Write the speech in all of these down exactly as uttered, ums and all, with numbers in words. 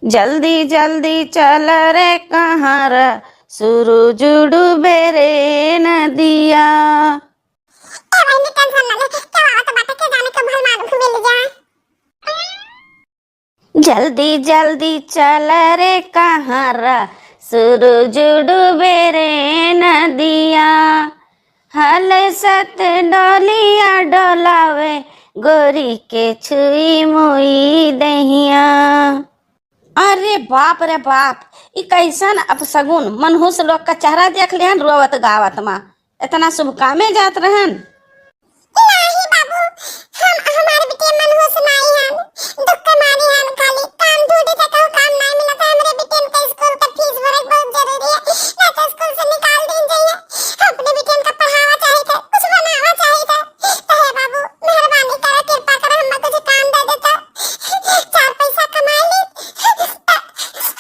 जल्दी जल्दी चल रे कहाँ रा, सूरज डूबे रे नदिया। ए बहिनी, tension ना ले, केहू आवत बाटे, के जाने कब हमार मिल जाए। जल्दी जल्दी चल रे कहाँ रा, सूरज डूबे रे नदिया। हलसत डोलिया डोलावे, गोरी के छुई मुई दहिया। अरे बाप रे बाप, ई कैसन अपसगुन, मनहूस लोग का चेहरा देख लेहन रोवत गावत मा। इतना शुभ कामे जात रहन। नाही बाबू, हम, हमारे बिटिया मनहूस नाई हन, दुख के मारी हन, खाली काम ढूंढी थे, कहूँ काम नाई मिला था। हमरे बिटियन के स्कूल के फीस भरे बहुत जरूरी है, ना तो स्कूल से निकाल दीन जाइए। हम अपने बिटियन का पढ़ावा चाहिए थे, कुछ बनावा चाहिए थे। तो हे बाबू, मेहरबानी करा, कृपा करा, हमें कुछ काम दे देता, चार पैसा कमाई ली,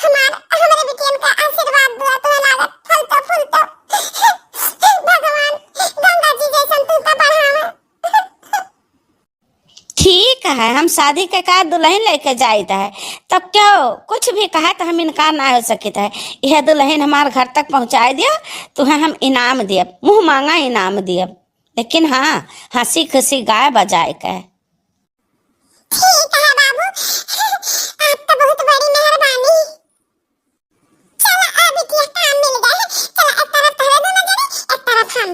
हमार, हमरे बिटियन का आशीर्वाद दुआ तुम्हें लागत फलतो फूलतो। भगवान गंगा जी जैसन तुमका बढ़ावे। ठीक है, हम शादी के का दुल्हन लेके जाइत है, तब क्यों कुछ भी कहा तो हम इनकार ना हो सकित है। यह दुल्हन हमार घर तक पहुँचाए दियो, तुहे हम इनाम दियब, मुँह मांगा इनाम दियब, लेकिन हाँ, हँसी खुशी गाए बजाए के। ठीक है बाबू, आप तो बहुत बड़ी मेहरबानी। चला, आ बिटिया, काम मिल गए है। चला, एक तरफ तोहरे दोनों जने, एक तरफ हम।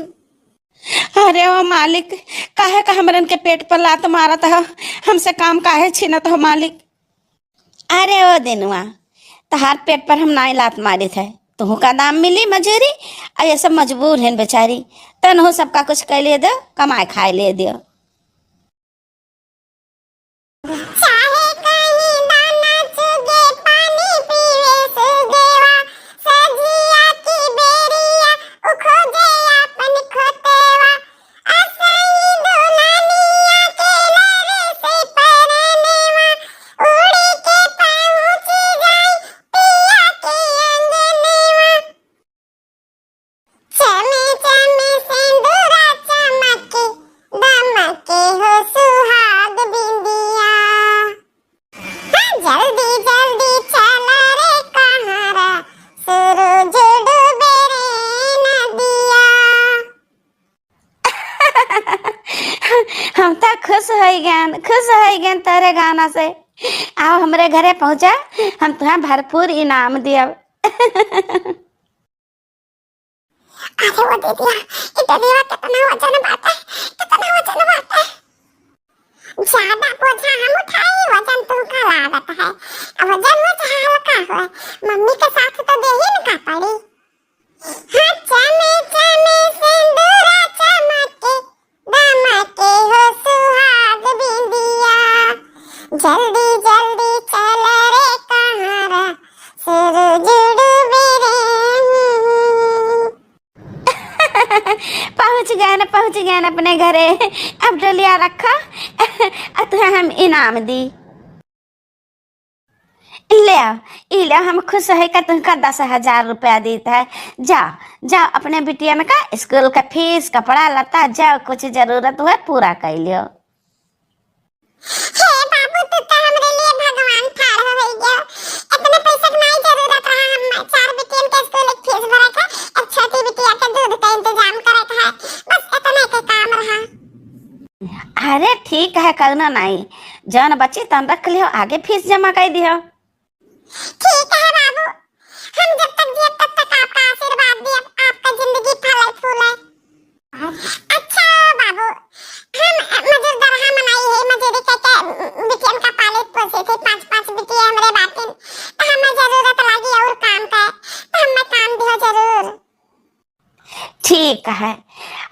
अरे ओ मालिक, काहे का हमरन के पेट पर लात मारत हो? हमसे काम काहे छीनत हो मालिक? अरे ओ दिनवा, तोहार पेट पर हम नाई लात मारित है, तुहू का दाम मिली मजूरी। और ये सब मजबूर हैं बेचारी, तनहू सबका कुछ कर ले दो, कमाए खाए ले दो। चाहे कहीं दाना चुगे, पानी पीवे सुगेवा, सजिया की बेरिया उ खोजे आपन खोतेवा। असही दुल्हनिया के लरे से परनेवा, उड़ी के पहुँची जाई पिया के अंगनेवा। चमे चमे सेंदूरा चमके, दमके हो सुहाग बिंदिया। हाँ, जल्दी जल्दी चल रे कहाँ रा, सूरज डूबे रे नदिया। हम तो खुश हो गए, खुश हो गए तेरे गाना से। आओ हमरे घरे पहुँचा, हम तुम्हें भरपूर इनाम दियब। अरे वो दीदिया, ई डलिया कितना वजन बाटे, कितना वजन बाटे। ज्यादा बोझा हम उठाई, वजन तुमका लागत है। अब वजन में से हल्का होए, मम्मी के साथ तो देही न का पड़ी। हाँ, चमे चमे सिंदूरा चमके, दमके हो सुहाग बिंदिया। जल्दी जल्दी चल रे कहाँ रा, सूरज डूबे रे। पहुँच गए न, पहुँच गए न अपने घरे। अब डोलिया रखा, अब तुहे हम इनाम दी। ले, ई ले, हम खुश है का तुमका दस हजार रुपया देत है। जा, जा अपने बिटियन का स्कूल का फीस, कपड़ा लत्ता, जा कुछ जरूरत हुए पूरा कर लियो। हे बाबू, तू तो हमरे लिए भगवान ठाढ़ हो गया। इतने पैसा के नाई जरूरत रहा, हम चार बिटियन के स्कूल के फीस भरे का, एक छोटी बिटिया के दूध का इंतजाम करे का है, बस इतने के काम रहा। अरे ठीक है, कौनो नाई, जौन बची तौन रख लियो, आगे फीस जमा कर दियो। ठीक है बाबू, हम जब तक जियब तब तक आपका आशीर्वाद दियब, आपका जिंदगी फले फूले। अच्छा बाबू, हम मजूर दरहा मनाई है, मजूरी करके बिटियन का पालित पोसित है, पाँच पाँच बिटिया हमरे बाटिन, तो हमें जरूरत लागी और काम का, तो हमें काम दियो जरूर। ठीक है,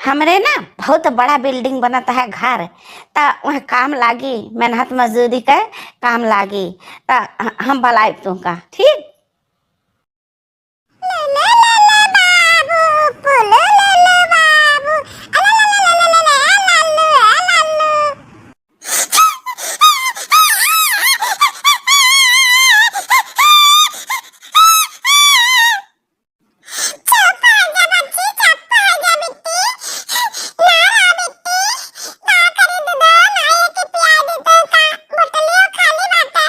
हमरे ना बहुत बड़ा building बनत है घर, त वह काम लागी, मेहनत मजदूरी के काम लागी, त ह-, हम बुलाइब तुमका, ठीक? चुप हो जा बच्ची, चुप हो जा बिट्टी। ना रो बिट्टी, का करी दूधो, ना ये के पिया दूधो का, बोतलियो खाली बाटे।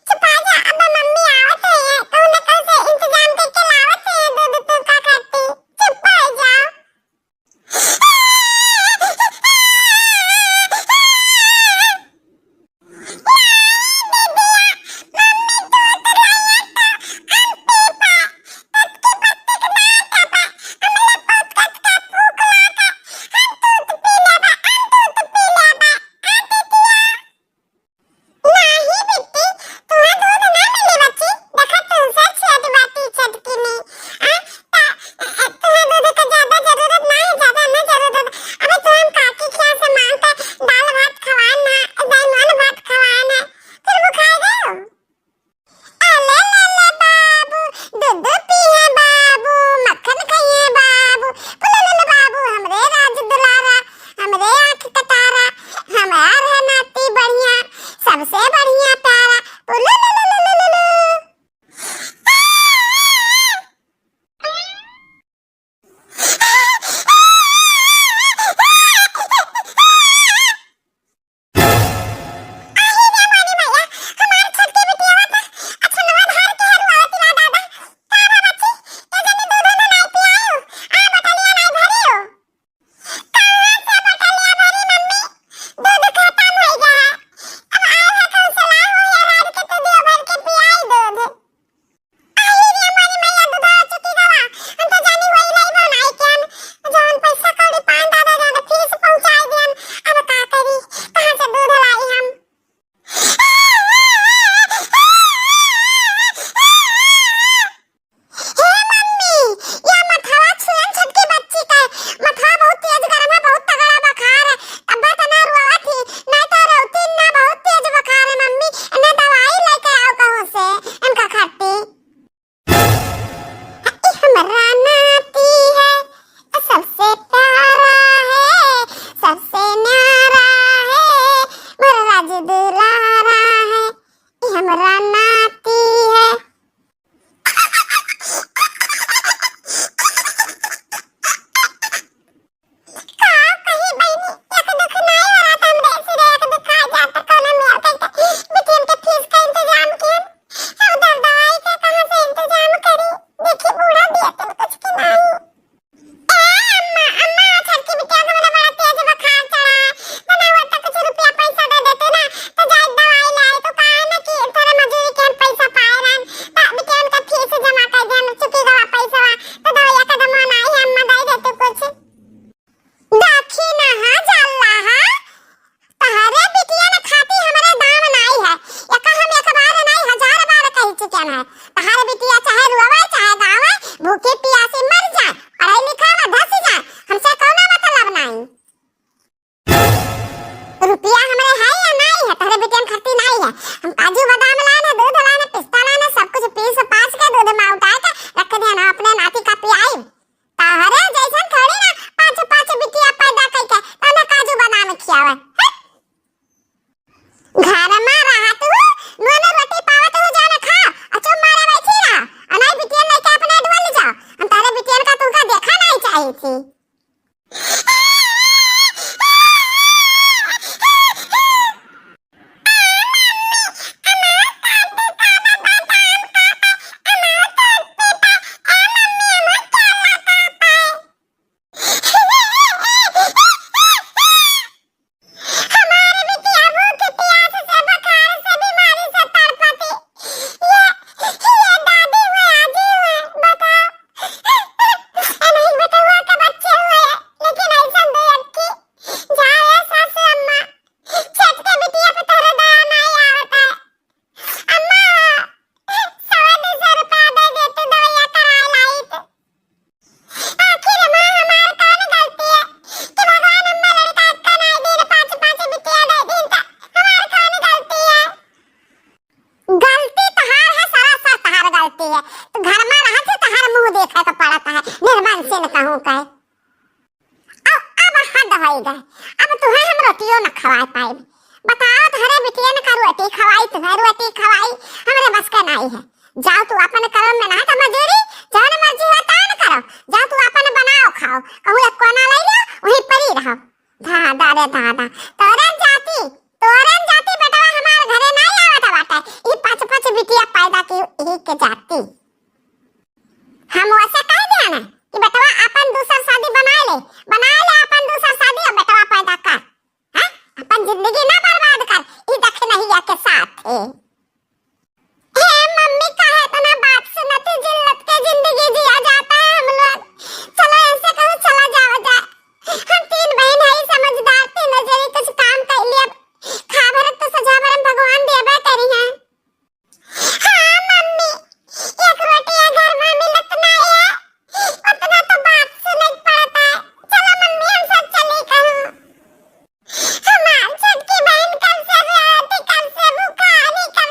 चुप हो जा, अब मम्मी आवा दूध पिए बाबू, मक्खन खाइए बाबू, पुलुलुलु बाबू हमरे राज दुलारा, हमरे आँख कटारा, हमार है नाती बढ़िया, सबसे बढ़िया प्यारा, पुलुलुलु। आही रे मोरी मैया, हमार छोटकी बिटिया बा, अच्छा नवा धार के हरुआवत बा दादा। का बा बच्ची, ए जनी दूध ना नाई पियायो, आ बटलिया नाई भरियो। कहाँ से बटलिया भरी मम्मी, दूध खत्म हो गया है। अब आए है कौन से लाई हो या रात के तो दियो भर के पियाई दूध। आही रे मोरी मैया, दूधवा चुकी गवा। हम तो जानी वही लाई बनाई के हम, जौन पैसा कौड़ी पान दादा जान फीस पहुँचाई दियन। अब का करी, कहाँ से दूध लाई हम? हे मम्मी, या मथवा छुएन छोटकी बच्ची का। मथवा बहुत तेज गरम है, बहुत तगड़ा बुखार है। तब्बे तना रुआवत ही, नहीं तो रोती ना, बहुत तेज बुखार है मम्मी। इन्हें दवाई लेके आओ कहूँ से, इनका खाती। ई हमरा नाती है, सबसे प्यारा है, सबसे न्यारा है, मोर राज दुलारा है, ई हमरा नाती है। का कही बहिनी, एक दुख नाई हो रहा था हमरे सिरे, एक दुख आ जाता कौनो मेल करके। बिटियन के फीस का इंतजाम कियन, अब दर दवाई का कहाँ से इंतजाम करी? देखी बूढ़ा दिया तन कुछ के नाई। ए अम्मा, अम्मा, छोटकी बिटिया के बड़ा, बड़ा तेज बुखार चढ़ा है, तो ना वो तो कुछ रुपया पैसा दे देते ना, तो जाए दवाई लाई, तो काहे ना कि थोड़ा मजूरी के हम पैसा पाए रहन, तो बिटियन का फीस जमा कर देन, चुकी गवा पैसा, तो दवाई का दमवा नाई है, अम्मा दे देते कुछ। देखी ना, हाँ, जल्ला, हाँ? तहरे बिटियन खाती हमरे दाम नाई है। एका हम एक बार नाई, हजार बार कह चुकन है। तहरे बिटिया चाहे रोवे, चाहे गावे, भूखी पियासी मर जाए, पढ़ाई लिखाई में धस जाए, हमसे कौनो मतलब नाई। रुपया हमरे है या नाई है, तहरे बिटियन खाती नाई है। हम काजू बादाम लाने, दूध लाने, पिस्ता लाने, सब कुछ पीस पास के दूध में उतार के रख दिया ना, अपने नाती का पियाई। तहरे जैसन थोड़ी ना पाँच पाँच बिटिया पैदा कइके तने काजू बादाम खियावे। हट! घर में रहत हूँ, नून रोटी पावत हूँ, जाने खा, आ चुप मारे बैठी रहा, आ नहीं बिटियन लेके अपने डोल जाओ। हम तहरे बिटियन का तुमका देखा नहीं चाहिए थी। हमार बिटिया भूख प्यास से, बुखार से, बीमारी से तड़पती। ये, ये दादी हुए, आजी हुए, बताओ। ए नहीं, बेटवा के बच्चे हुए, लेकिन ऐसा दे अक्की। जाओ ए सासू अम्मा, छठ के बिटिया पे तोहरे दया नहीं आवता है। अम्मा, सवा दो सौ रुपया दे दे, तू दवाइया करा लाई तो। आखिर माँ, हमार कौन गलती है कि भगवान अम्मा लड़का अक्का नाई दीन, पाँच पाँच बिटिया दे दीन, त हमार कौन गलती है? गलती तहार है, सरासर तहार गलती है। तू घर में रहत है, तहार मुँह देखे के पड़त है, निर्मन से न कहूँ कहे। अब, अब हद होई गए, अब तुहे हम रोटियो न खवाए पाइब। बताओ, तोहरे बिटियन का रोटी खवाई, तुहे रोटी खवाई, हमरे बस के नाई है। जाओ तू अपन कर्म में ना तो मजूरी, जौन मर्जी हो तौन करो। जाओ तू अपन बनाओ खाओ, कहूँ एक कोना ले लो, वहीं पड़ी रहो। धादा रे धादा, तोरे जाति, तोरे जाति बेटवा हमार घरे नाई आवत बाटे। ई पाँच पाँच बिटिया पैदा की, यही के जाति। हम वैसे कह दिया ना कि बेटवा अपन दूसर शादी बना ले, बना ले अपन दूसर शादी और बेटवा पैदा कर, हैं? अपन जिंदगी ना बर्बाद कर, ई दखिनहिया के साथ है। हे मम्मी, काहे इतना बात सुनत है, जिल्लत के जिंदगी जिया जाता है हम लोग। चलो ऐसे कहो, चला जाओ जाए, हम तीन बहन है समझदार, तीनों जने कुछ काम कर लिया, खा भरत तो सजा भरम भगवान देबे करी हैं। हाँ मम्मी, एक रोटी ये घर में मिलत नहीं है, उतना तो बात सुने के पड़ता है। चलो मम्मी, हम सब चली कहूँ। हमार छोटकी बहन कब से रोती, कब से भूखानी, कब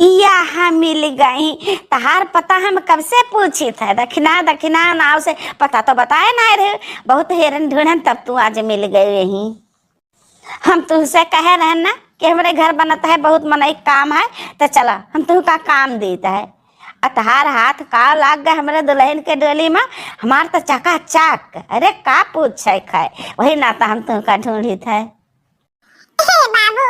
यहाँ मिल गई। तहार पता हम कब से पूछित है, दखिना, दखिना नाव से पता तो बताए नाहीं रहे। बहुत हेरन ढूंढन तब तू आज मिल गई रही। हम तुहसे कहे रहन ना कि हमरे घर बनत है, बहुत मनई काम है, तो चला हम तुहका काम देत है। अ तहार हाथ का लाग गए हमरे दुलहिन के डोली मा, हमार तो चकाचक। अरे का पूछे खाए, वही नाता हम तुहका ढूंढित है। हे बाबू,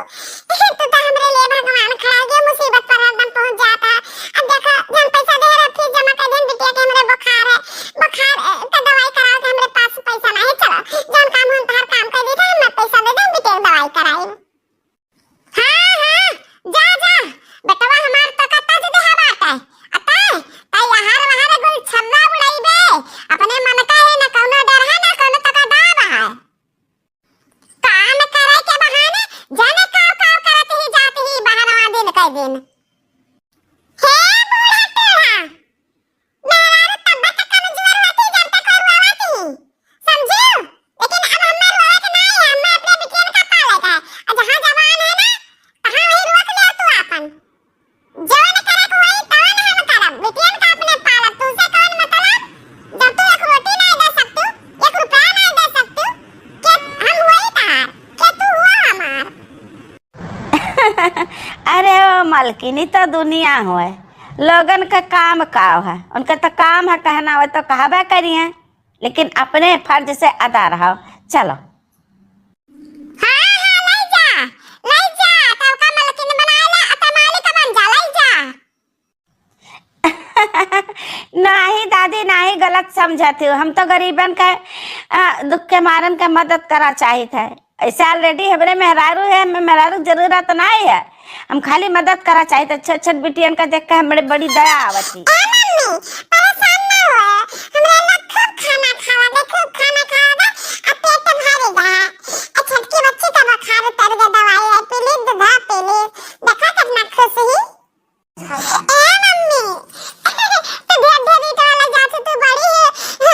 तू तो हमरे लिए भगवान खड़ा हो गया, मुसीबत पर हरदम पहुंच जाता। अब देखो, जौन पैसा दे रहे, फीस जमा कर देन, बिटिया के हमरे बुखार है, बुखार, अ, का दवाई कराओ के हमरे पास पैसा नहीं है। चलो, जौन काम हम तहार काम कर दी था, हमें पैसा दे दे, बिटिया के दवाई कराई। हाँ, हाँ, जा, जा, बेटवा हमार तो कत्ता से देहा बात है। अतः, तै यहाँ वहाँ रे गुल छर्रा उड़ाइबे, अपने मन का है, न कौनो डर है, न कौनो तका दाब है। काम करे के बहाने जाने काव काव करत ही जात ही बहरवा दिन के दिन। हे बूढ़ा टेढ़ा, मेहरारू तब तक कमजोर होती जब तक रोवत ही, समझू? लेकिन अब हमें रोवे के नहीं है, हमें अपने बिटियन का पाले का है। और जहाँ जवान है ना, तहाँ वही रोक ले तू आपन। जवन करे के होई, तवन हम करब। बिटियन का अपने पालब, तुझसे कौन मतलब? जब तू एक रोटी नहीं दे सकतू, एक रुपया नहीं दे सकतू, के हम होई तहार, के तू हुआ हमार? अरे ओ मलकिनी, तो दुनिया होए, लोगन का काम का है, उनका तो काम है कहना, वो तो कहबे करी है, लेकिन अपने फर्ज से अदा रहो। चलो। हाँ, हाँ, लई जा, लई जा, तब का मलकिन बनाए ला, अ त मालिक बन जा, लई जा। नाही दादी, नाही, गलत समझत हो। हम तो गरीबन के, अ, दुख के मारन के मदद करा चाहित है। ऐसे already हमरे मेहरारू है, हमें मेहरारू के जरूरत नहीं है। हम खाली मदद करा चाहित है। छोट छोट बिटियन का देख के हमरे बड़ी दया आवत ही। ए मम्मी, परेशान ना हो, हमरा लोग खूब खाना खावा दे, खूब खाना खावा दे, आ पेट भरे गा। आ छोटकी बच्ची का बुखार उतर गया, दवाई है, पी ली, दूधा पी ली, देखा कितना खुश ही। ए मम्मी, तू ढेर ढेर ईंट वाला जात, तू बड़ी है,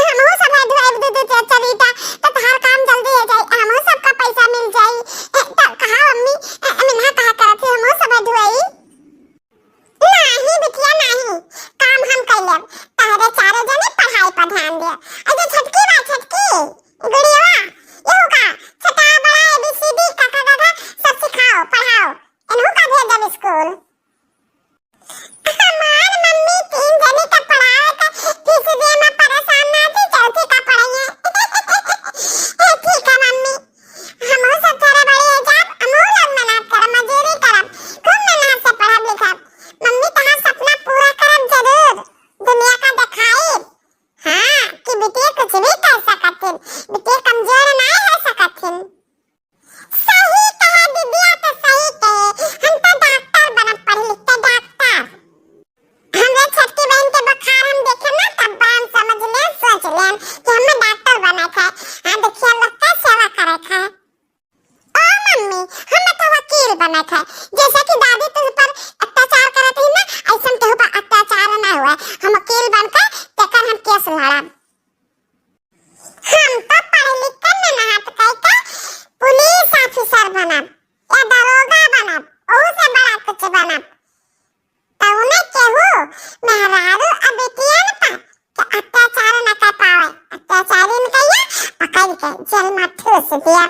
हमहू सब है ढुआई दू दू चार चार ईंटा, तो तहार काम जल्दी हो जाई, हमहू सबका पैसा मिल जाई। ए, तो कहा मम्मी, ए, मिनहा कहा करत है, हमहू सब है ढुआई। नाही बिटिया नाही, काम हम कर लेब, तहरे चारों जने पढ़ाई पर ध्यान दे। अरे छोटकी बा, छोटकी गुड़िया, यहू का छोटा बड़ा A B C D का का का का सब सिखाओ, पढ़ाओ, इनहू का भेज देब स्कूल। हमार मम्मी तीन जने के पढ़ावे के फीस दे में परेशान ना थी, चौथी का पढ़ाइए। ए, ठीक है मम्मी, हमहू सब थोड़ा बड़ी हो जाब, हमहू लोग मेहनत करब, मजूरी करब, खूब मेहनत से पढ़ब लिखब। मम्मी तहार सपना पूरा करब जरूर, दुनिया का देखाइब, हाँ, कि बिटिया कुछ भी कर सकत हिन, बिटिया कमजोर ना हो सकत हिन। सही कहे दीदिया, तो सही कहे। हम तो डॉक्टर बनब पढ़ लिख के, डॉक्टर। हमरे छोटकी बहन के बुखार हम देखे ना, तब हम समझ लेन, सोच लेन कि हमें डॉक्टर बने के। हाँ, दुखिया लोग के सेवा करे के। ओ मम्मी, हमें तो वकील बने के। जैसे कि दादी तुझ पर अत्याचार करत ही ना, ऐसन केहू पर अत्याचार ना हुए। हम वकील बन के तेकर हम केस लड़ब। हम तो पढ़ लिख के मेहनत करके पुलिस ऑफिसर बनब या दरोगा बनब, ओहू से बड़ा कुछ बनब। तउने केहू मेहरारू आ बेटियन पर के अत्याचार न कर पावे। अत्याचारी न कहिए, पकड़ के जेल में ठूस दिया।